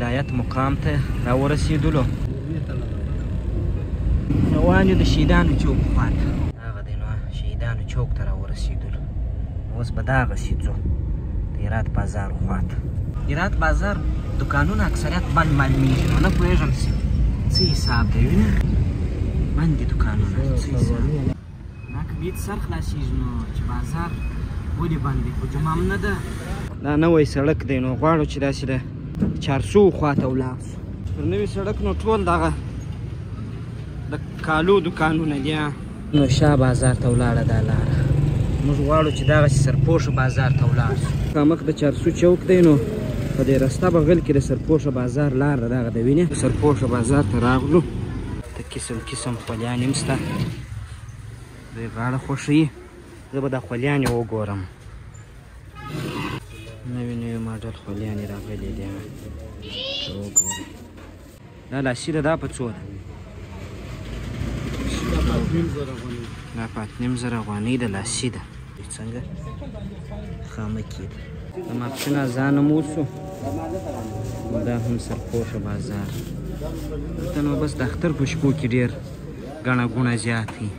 ولایت مقام ته راورسېدلو. روان یو د شهیدانو چوک خواته. هغه دی نو شهیدانو چوک ته راورسېدلو. اوس به دغسې ځو د هرات بازار خواته. هرات بازار دکانونه اکثریت بند معلومیږي، نو نه پوهېږم چې څه حساب دی. وینې بند دي دکانونه، څه حساب دا که بیت سر خلاصېږي نو چې بازار ولې بند دی، خو جمعه هم نه ده. دا نوی سړک دی، نو غواړو چې داسې د چارسو خواته ولاړ شو. پر نوي سړک نو ټول دغه د کالو دکانونه دي. نو شاه بازار ته ولاړه دا لاره. موږ غواړو چې دغسې سرپوښه بازار ته ولاړ شو. مخامخ د چارسو چوک دی، نو په دې رسته بغل کې د سرپوښه بازار لار ده. دغه د وینې سرپوښه بازار ته راغلو. د قسم قسم خولیانې هم شته، دوی غاړه خوښوي. زه به دا خولیانې وګورم. نوې نوې ماډل خولیانې راغلي دي، که وګورئ. دا لاسي ده، دا په څو ده؟ دا په 8,500 افغانۍ ده، لاسي ده. څنګه خامکې ده. د ماپښین اذان هم وشو. دا هم سرپوښه بازار. دلته نو بس د اختر په شپو کې ډېر ګڼه ګوڼه زیات وي.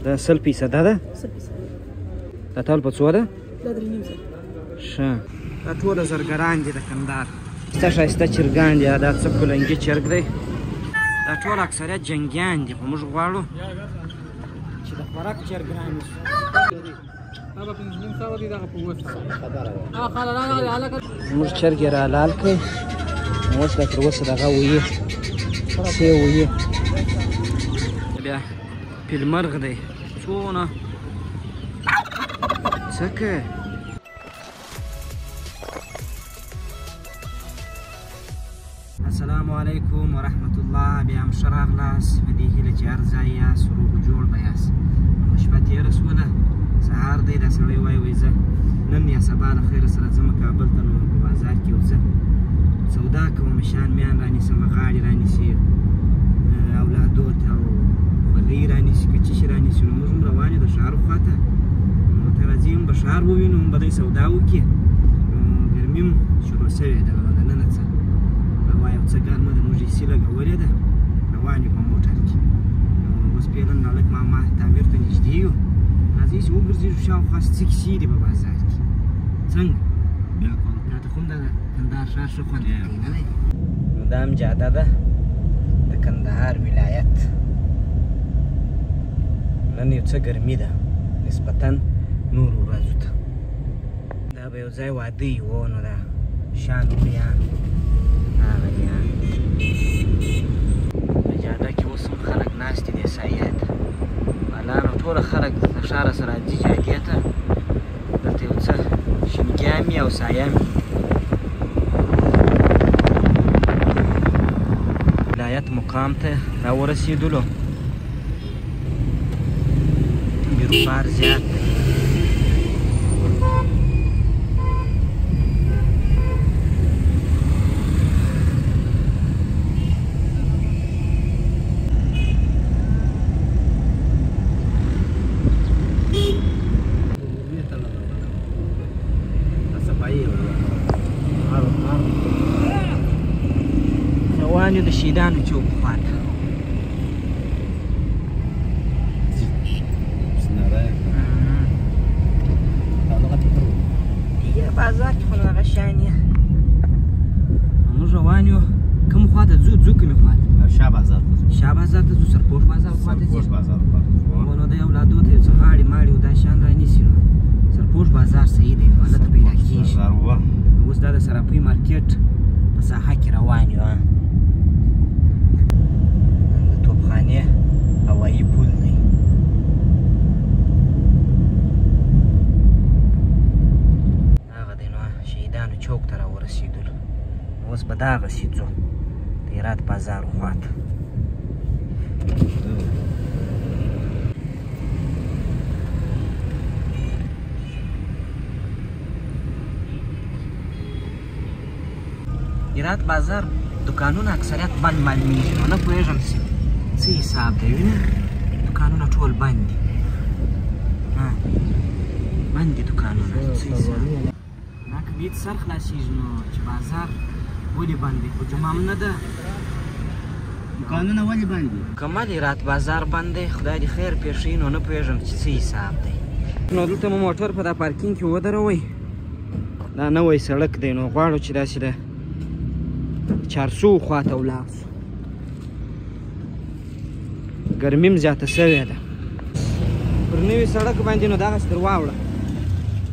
دا 100 فیصده ده. دا تال په څو ده؟ دا 3,500. ښه، دا ټوله زرګران دي د کندهار. ښایسته ښایسته چرګان دي. دا څه کلنګي چرګ دی. دا ټول اکثریت جنګیان دي، خو موږ غواړو چې د خوراک چرګ رانیسو. موږ چرګ یې راحلال کړی، اوس دا تر اوسه دغه ویي څه ویي. بیا پیلمرغ دی، څونه څه کوې؟ السلام علیکم ورحمت الله. بیا هم ښه راغلاست. په دې هیله چې هر ځای یاست روغ جوړ به یاست. نو شپه تېره سوله، سهار دی. دا سړی وایي وایي زه نن یا سبا له خیره سره ځم کابل ته، نو په بازار کې یو څه سودا کوم، شیان میان رانیسم، غاړې رانیسي اولادو ته، او خولۍ رانیسي، که څه شي رانیسي. نو موږ هم روان یو د ښار خواته. نو ته راځي هم به ښار ووینو، هم به دی سودا وکړي. نو ګرمي هم شروع شوې ده، نو دننه څه هوا یو څه ګرمه ده. موږ ایسي لګولې ده، روان یو په موټر کې. نو اوس فعلاً هلک ماما تعمیر ته نږدې یو. راځئ چې وګرځېږو شاوخوا څه کیسې دي په بازار کې. څنګه؟ بالکل. تا ته خو هم د کندهار ښار ښه خوند کوي، نه دی؟ نو دا هم جاده ده د کندهار ولایت. نن یو څه ګرمي ده نسبتاً نورو ورځو ته. دا به یو ځای واده وي و، نو دا شان وړي. هغه دی په جاده کې اوس هم خلک ناست دي سایې ته. الله نو ټوله خلک د ښاره سره راځي جادې ته. دلته یو څه شینګیان وي او سایه وي. ولایت مقام ته راورسېدلو. بیروبار زیات دی. روان یو د شهیدانو چوک خواته. بازار کې خو نو هغه شیان یې. موږ روان یو کوم خواته ځو؟ ځو کومې خواته؟ شاه بازار ته ځو. شاه بازار ته ځو، سرپوښ بازار خواته ځي. سرپوښ بازار خواته ځو. نو د اولادو ته یو څه غاړې ماړې او دا شیان رانیسي. نو سرپوښ بازار صحیح دی، نو هلته پیدا کېږي. بازار وه. اوس دا د سراپۍ مارکیټ په ساحه کې روان یو. د توپخانې هوایي پل دی. هغه دی نو شهیدانو چوک ته راورسېدلو. اوس به دغسې ځو د هرات بازار خواته. هرات بازار دکانونه اکثریت بند معلومیږي، نو نه پوهېږم چې څه حساب دی. وینې دکانونه ټول بند دي. بند دي دکانونه، څه حساب؟ بیت سر خلاصېږي نو چې بازار ولې بند دی، خو جمعه هم نه ده. دوکانونه ولې بند دي؟ مکمل هرات بازار بند دی، خدای دې خیر پېښوي. نو نه پوهېږم چې څه حساب دی. نو دلته مو موټر په دا پارکینګ کې ودروئ. دا نوی سړک دی، نو غواړو چې داسې د چارسو خواته ولاړ شو. ګرمي هم زیاته شوې ده. پر نوي سړک باندې نو دغسې در واوړه.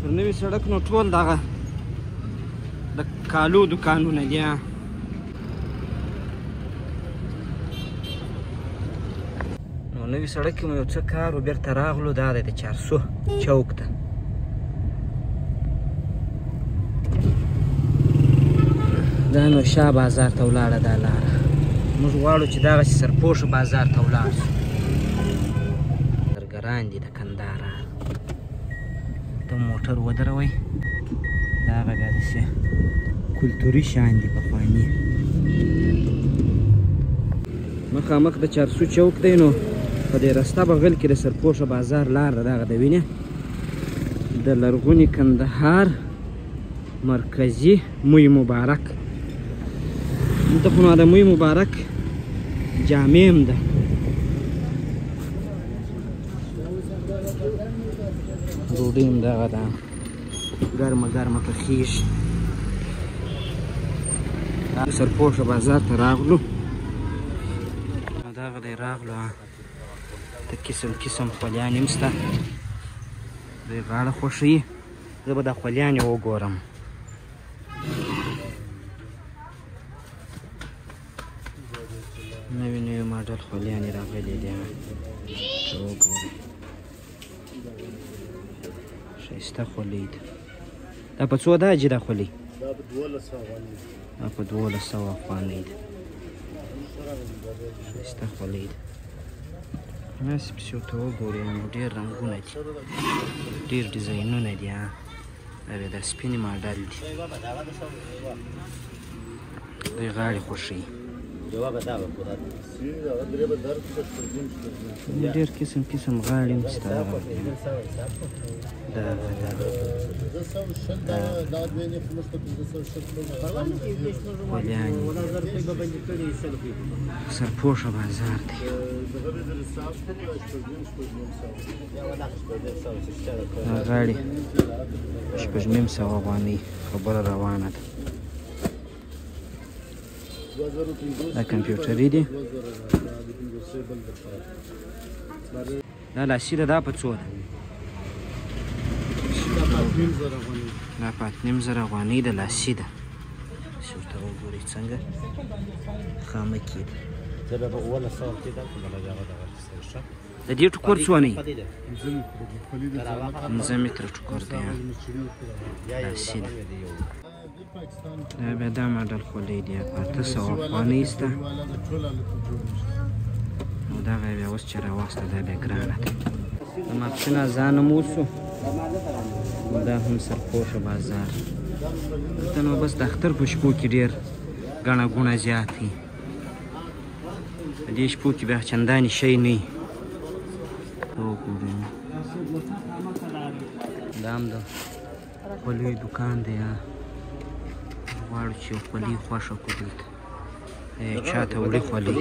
پر نوي سړک نو ټول دغه د کالو دوکانونه دي. نو نوي سړک کې مو یو څه کار و، بېرته راغلو. دا دی د چارسو چوک ته. دا نو شاه بازار ته ولاړه دا لاره. موږ غواړو چې دغسې سرپوښه بازار ته ولاړ شو. زرګران دي د کندهاره. ته موټر ودروئ. دا هغه بیا داسې کلتوري شیان دي پخواني. مخامخ د چارسو چوک دی. نو په دې رسته بغل کې د سرپوښه بازار لار ده. دغه د وینې د لرغوني کندهار مرکزي موی مبارک. دلته خو نو د موی مبارک جامع هم ده. ډوډۍ هم دغه ده، ګرمه ګرمه پخېږي. سرپوښه بازار ته راغلو. دغه دی راغلو. د قسم قسم خولیانې هم شته. دوی غاړه خوښوي. زه به دا خولیانې وګورم. نوي نوي ماډل خولیانې راغلي دي. ته وګورئ، ښایسته خولۍ ده. دا په څو ده حاجي دا خولۍ؟ دا په 1200 افغانۍ. دا په 1200 افغانۍ ده. ښایسته خولۍ ده. داسې پسې ورته وګورئ. نو ډېر رنګونه دي، ډېر ډیزاینونه دي. دا بیا دا سپینې ماډل دي. دوی غاړې خوښوي. ډېر قسم قسم غاړې هم شته. دا خولیانې سرپوښه بازار دی. دا غاړې 650 افغانۍ خبره روانه ده. دا کمپیوټري دي. دا لاسي ده. دا په څو ده؟ دا په 8,500 افغانۍ ده. لاسي ده. چې ورته وګورئ څنګه خامکې ده. د دې ټوکر څو دی؟ 5 متره ټوکر دی. لاسي ده. دا بیا دا ماډل خولۍ دی. په 800 افغانۍ شته. نو دغه بیا اوس چې راواخیسته دا بیا ګرانه ده. د ماپښین اذان هم وشو. دا هم سرپوښه بازار. دلته نو بس د اختر په شپو کې ډېر ګڼه ګوڼه زیات وي. په دې شپو کې بیا چندانې شی نه وي. وګورئ دا هم د خولیو دوکان دی. غواړو چې یو خولۍ خوښه کړو دلته. چاته وړي خولۍ؟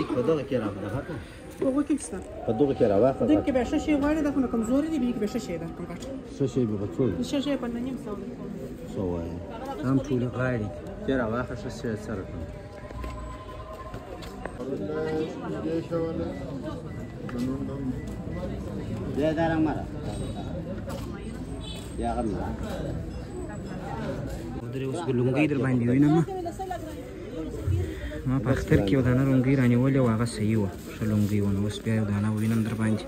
هغو کې شته. په دغه کې راواخله. دغه کې بیا ښه شی غواړي. دا خو نو کمزوري دي. بیا کې بیا ښه شی ده، کوم غټ ښه شی به په څو وي؟ ښه شی په 950 دی. څه وایې؟ هم ټولې غاړې دي. چې راواخله ښه شی سره کړم. بیا دا رنګ مه راخله. بیا هغه مې راکړه. درې اوس به لونګۍ در باندې وینم. ما په اختر کې یو دانه لونګۍ رانیولې وه، هغه صحیح وه، ښه لونګۍ وه. نو اوس بیا یو دانه وینم در باندې.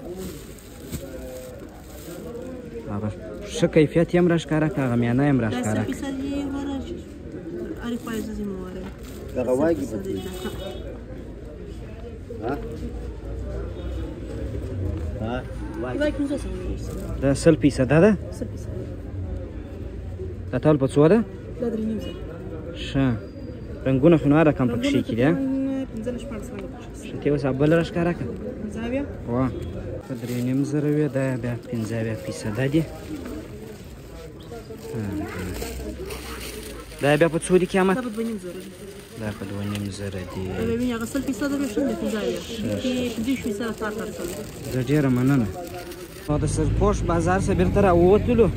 هغه ښه کیفیت یې هم راښکاره کړه، هغه میانه یې هم راښکاره کړه. دغه واګي په دې. ها؟ ها؟ دا 100% ده؟ دا تال په څو ده؟ دا 3,500. ښه رنګونه خو نو هر رقم پکښې کې دي. 15 16 رنګه پکښې. ښه ته اوس بله راښکاره کړه. 75؟ وه په 3,500 وې. دا بیا 75% دي. دا بیا په څو دي قیمت؟ دا په 2,500 دي. دا په 2,500 دي. دا بیا وینې هغه 100% به شل دی، 75. 25% فرق خرڅوي. زه ډېره مننه. نو د سرپوش بازار څخه بېرته راووتلو،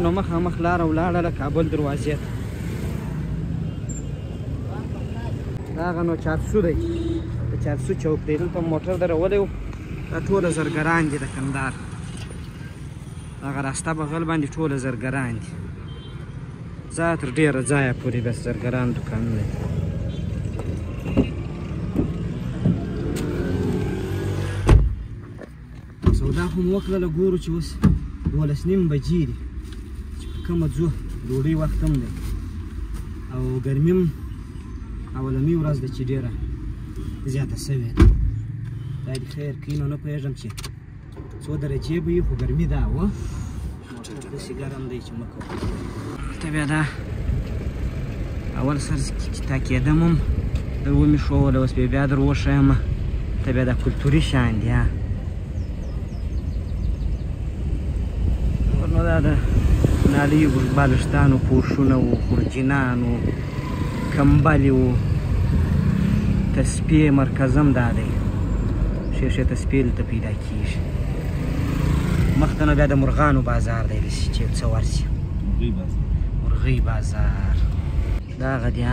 نو مخامخ لاره ولاړله کابل دروازې ته. دغه نو چارسو دی، د چارسو چوک دی. دلته موټر درولی و. دا ټوله زرګران دي د کندهار. دغه راسته بغل باندې ټوله زرګران دي. ځای تر ډېره ځایه پورې بس زرګران دوکانونه دي. سودا خو مو وکړله، ګورو چې اوس 12:30 بجې دي، چې په کومه ځو. ډوډۍ وخت هم دی او ګرمي هم اولنۍ ورځ ده چې ډېره زیاته سوې ده. خدای دې خیر کوي. نو نه پوهېږم چې څو درجې به وي، خو ګرمي ده وه. موټر داسې ګرم دی چې مه کوه. ته بیا دا اول سر چې تا کېدم هم در ومې ښووله، اوس بیا بیا در وښیم. ته بیا دا کلتوري شیان دي. ها نو دا د نالیو بالښتانو پوښونه وو، خورجینان وو، کمبلې وو، تسپې مرکز هم دا دی. ښې ښې تسپې دلته پیدا کېږي. مخته نو بیا د مرغانو بازار دی، داسې چې یو څه ورسي. مرغۍ بازار دغه دی.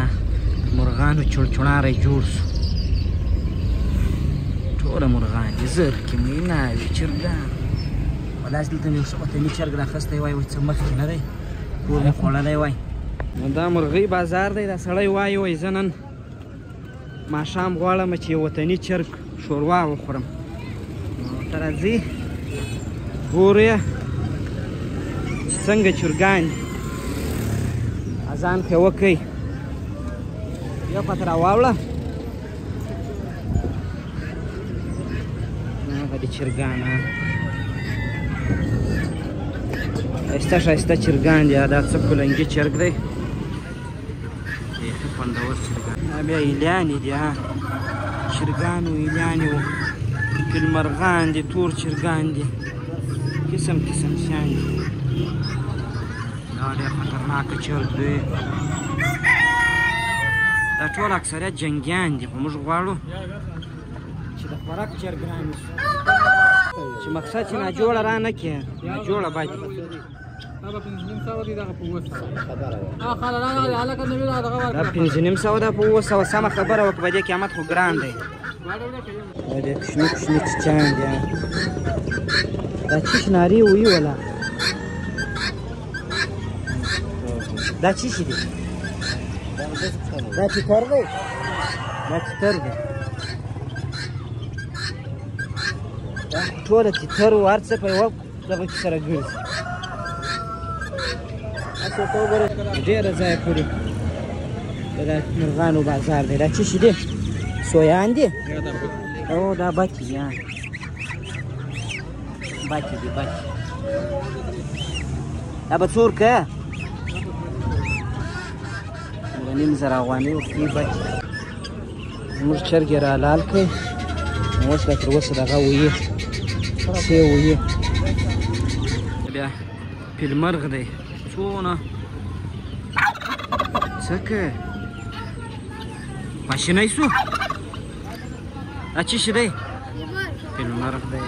د مرغانو چړچړاری جوړ سو. ټوله مرغان دي، زرکې، میناوې، چرګان. ولا چې دلته مې یو ښه وطني چرګ راخیستی وای، وای څه مخکې نه دی، کور مې خوړلی وای. نو دا مرغۍ بازار دی. دا سړی وایي وای زه نن ماښام غواړم چې یو وطني چرګ ښوروا وخورم. نو ته راځي ګورو یې چې څنګه چرګان دي. اذان پرې وکړئ. یو خواته راواوړه. هغه دي چرګان، ښایسته ښایسته چرګان دي. دا څه کلنګي چرګ دی، بیخي خوندور چرګان. دا بیا ایلیانې دي، چرګانو ایلیانې وو، فیلمرغان دي، تور چرګان دي، قسم قسم شیان دي. دا ډېر خطرناک چرګ دی. دا ټول اکثریت جنګیان دي، خو موږ غواړو چې د خوراک چرګ رانیسو، چې مقصد چې ناجوړه را نه کړي، ناجوړه باید. دا 550 ده، په 700. سمه خبره وکړه، په دې قیمت خو ګران دی. دا ډېر کوچني کوچني چیچان دي. دا چیش نارې ویي ولا. دا څه شي دي؟ دا تیتر دی. دا تیتر دی. دا ټوله تیتر و، هر څه په یوه دغه کې سره ګرځي. هسې ورته وګوره، ډېره ځایه پورې دا مرغانو بازار دی. دا څه شي دي؟ سویان دي؟ او دا بتې دي. بتې دي، بتې. دا به څو ورکوې؟ 2,500 افغانۍ ورکوي بتې. زموږ چرګ یې راحلال کړی، نو اوس لا تر اوسه دغه ویي، څه ویي. بیا پیلمرغ دی. څونه څه کوې؟ خواشینی سو؟ دا څه شي دی؟ پیلمرغ دی.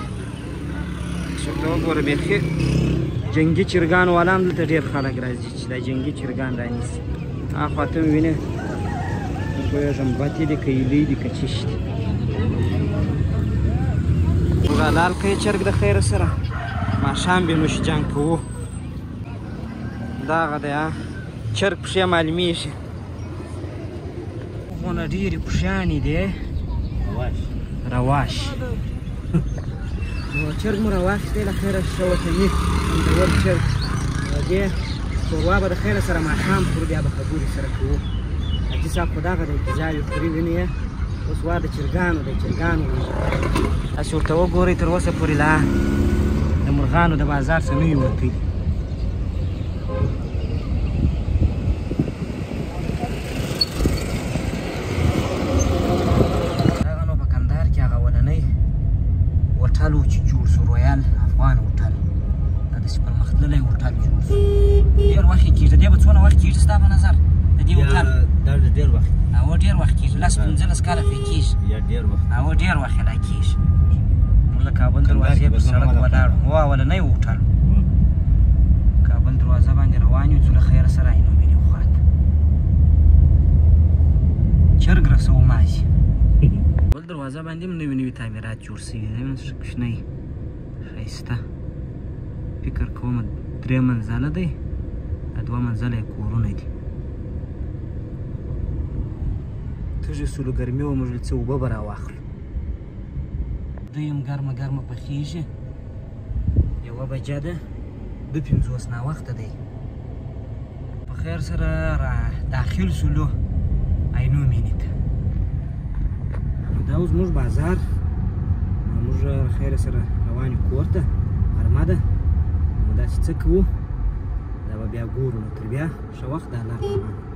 څوک ته وګوره، بیخي جنګي چرګان والا هم دلته ډېر خلک راځي چې دا جنګي چرګان رانیسي. هاخوا ته مې وینې، نه پوهېږم بتې دي که ایلۍ دي که څه شي دي. موږ حلال کړی چرګ د خیره سره، ماښام به نوش جان کوو. دغه دی چرګ پښې معلومیږي. غونه ډېرې پښیانې دي. رواش. نو چرګ مو راواخیستی له خیره، ښه وطني خوندور چرګ. دې ښوروا به د خیره سره ماښام خورو، بیا به خبرې سره کوو. حاجي صاحب خو دغه دی ګیزاوې خوري، ویني یې. اوس وار د چرګانو دی، چرګان وژي. هسې ورته وګورئ، تر اوسه پورې لا د مرغانو د بازار څخه نه یو وتلي. دغه نو په کندهار کې هغه اولنی هوټل و چې جوړ سو، رویال افغان هوټل. دا داسې پرمختللی هوټل جوړ سو. ډېر وخت یې کېږي. دې به څونه وخت کېږي ستا په نظر؟ ډېر وخت. او ډېر وخت کېږي، 10 15 کاله پرې کېږي. یا ډېر وخت. او ډېر وخت لا کېږي. موږ د کابل دروازې پر سړک ولاړ وو، اولنی هوټل کابل دروازه باندې روان یو، څو له خیره سره عینو مېنې خواته چرګ رسوو مازې. بل دروازه باندې هم نوي نوي تعمیرات جوړ سوي دي، ښه کوچنی ښایسته. فکر کوم 3 منزله دی، دا 2 منزله یې کورونه دي. تږي سولو، ګرمي وه، موږ څه اوبه به راواخلو. دوی هم ګرمه ګرمه پخېږي. 1 بجه ده، 2:50 ناوخته دی. په خیر سره را داخل سولو عینو مېنې ته. نو دا اوس موږ بازار، موږ خیر سره روان یو کور ته، غرمه ده. نو داسې څه کوو، دا به بیا ګورو. نو تر بیا ښه وخت د الله په امان.